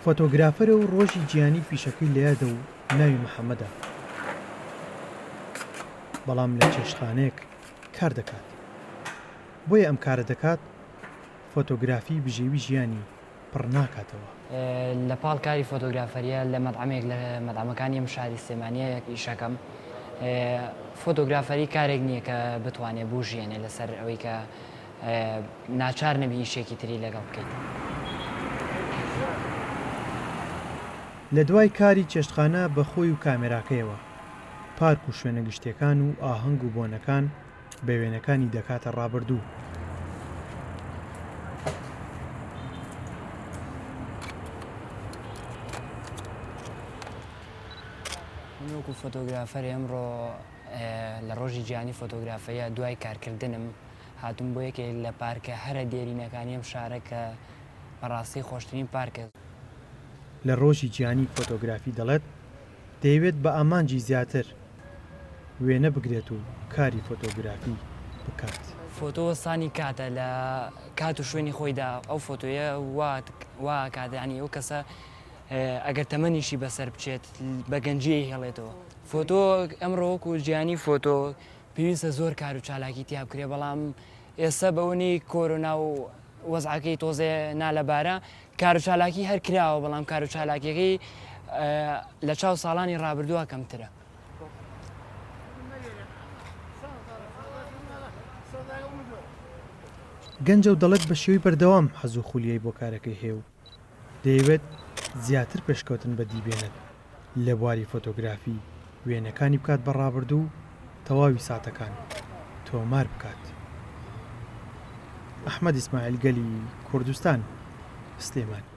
فۆتۆگرافەرە و ڕۆژی جیهانی پیشەکەی لە یادە و ناوی محەمەدە، بەڵام لە چێشتخانەیەک کار دەکات، بۆیە ئەم کارە دەکات، فۆتۆگرافی بژێوی ژیانی پڕ ناکاتەوە. لە پاڵ کاری فۆتۆگرافەریە لە مەتعەمێک لە مەتعەمەکانی ئەم شاری سلێمانیە ئیشەکەم. فۆتۆگرافەری کارێک نییە کە بتوانێ بوژیێنێ لەسەر ئەوەی کە ناچار نەبی ئیشێکی تری لەگەڵ بکەیت. لە دوای کاری چێشتخانە بە خۆی و کامێراکەیەوە پارک و شوێنە گشتیەکان و ئاهەنگ و بۆنەکان بە وێنەکانی دەکاتە ڕابردوو. من وەکو فۆتۆگرافەر ئەمڕۆ لە ڕۆژی جیهانی فۆتۆگرافەیە دوای کارکردنم هاتووم بۆ یەکێک لە پارکە هەرە دێرینەکانی ئەم شارە کە بەڕاستی خۆشترین پارکە. لە ڕۆژی جیهانی فۆتۆگرافی دەڵێت، دەیەوێت بە ئامانجی زیاتر وێنە بگرێت و کاری فۆتۆگرافی بکات. فۆتۆ وەستانی کاتە لە کات و شوێنی خۆیدا ئەو فۆتۆیە وا ئەکات یانی ئەو کەسە ئەگەر تەمەنیشی بەسەر بچێت بە گەنجی ئەیهێڵێتەوە. فۆتۆ ئەمڕۆ وەکو جیهانی فۆتۆ پێویستە زۆر کار و چالاکی تیا بکرێ بەڵام ئێستا بەونی کۆرۆنا و وەزعەکەی تۆزێ نالەبارە کار و چالاکی هەر کراوە بەڵام کار و چالاکیەکەی لە چاو ساڵانی ڕابردووە کەمترە. گەنجە و دەڵێت بە شێوەی بەردەوام حەز و خولیای بۆ کارەکەی هەیە و دەیەوێت زیاتر پێشکەوتن بەدی بێنێت لە بواری فۆتۆگرافی وێنەکانی بکات بە ڕابردوو و تەواوی ساتەکان تۆمار بکات. ئەحمەد ئیسماعیل گەلی کوردستان، سلێمانی.